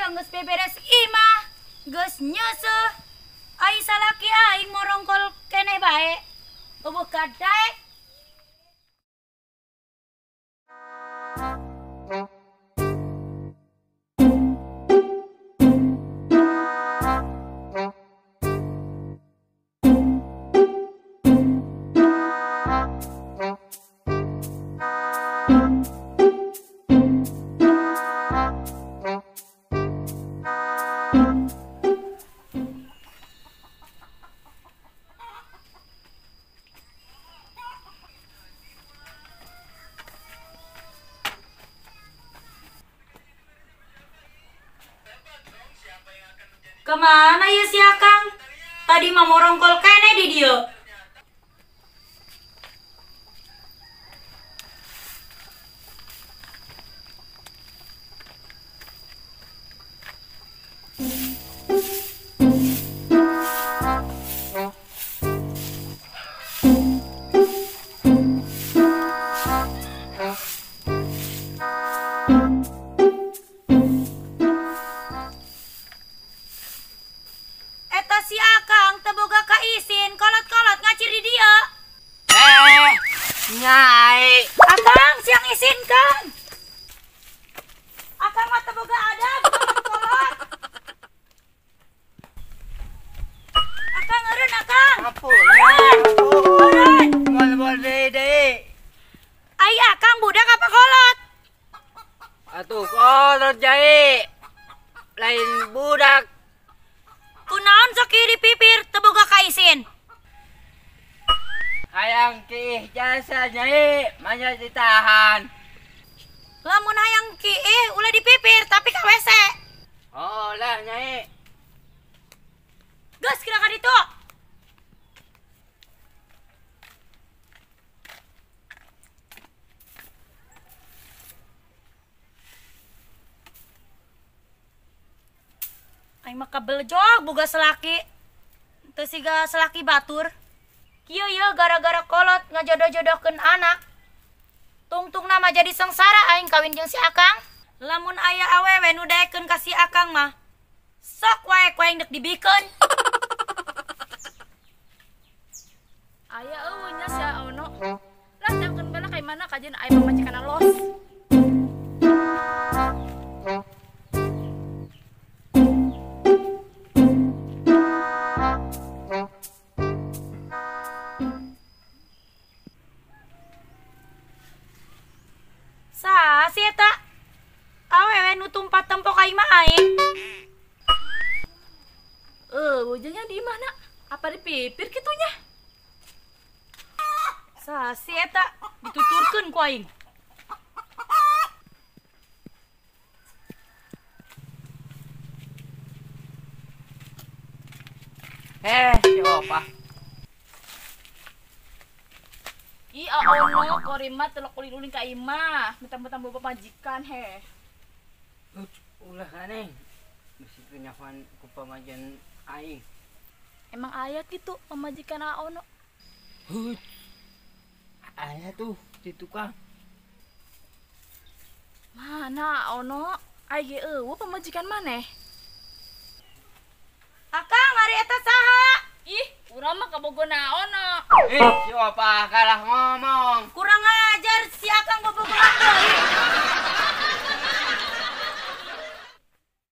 Dieu geus beberes imah, geus nyeuseuh. Ai salaki aing morongkol keneh bae. Eueuh kadaek. Kemana ya si Akang? Tadi mah morongkol kene di dieu. Si Akang teu boga kaisin, kolot-kolot ngacir di dieu. Nyai. Akang siang isin kan. Akang mah teu boga adab, kolot-kolot. Akang eureun Akang. Ampun. Eureun. Moal deui deui. Ai Akang budak apa kolot? Atuh kolot jai. Lain budak. Kunaon sok di pipir teu boga kaisin. Hayang kiih jasa nyai, manya ditahan. Lamun hayang kiih ulah di pipir tapi ka WC. Oh lah nyai. Geus kira ka ditu. Aing mah kabelejog boga selaki. Teu siga selaki batur. Kieu ye gara-gara kolot ngajodoh-jodohkeun anak. Tungtungna mah jadi sengsara aing kawin jeung si Akang. Lamun aya awewe nu daekeun ka si Akang mah, sok wae ku aing deuk dibikeun. Aya eueuh nya si Ono. Lah tangkeun bala ka mana kajian aing pamajikanna los. Saha sih eta? Awewe nu tumpat tempo ka imah aing. Ujungnya di mana? Apa di pipir kitunya? Saha sih eta? Dituturkeun ku aing. Si Opa. Ih, ono korima telok ulin-ulin ka imah, mentang-mentang bawa pamajikan heh. Ulah aneh. Bisi kenyahan ku pamajikan aing. Emang aya kitu pamajikan Ono? Hut. Aya tuh di tukang. Mana Ono? Ai ge eueuh pamajikan maneh? Akang ari eta saha? Ih, urang mah kabogo naon. Si Opa kalah ngomong.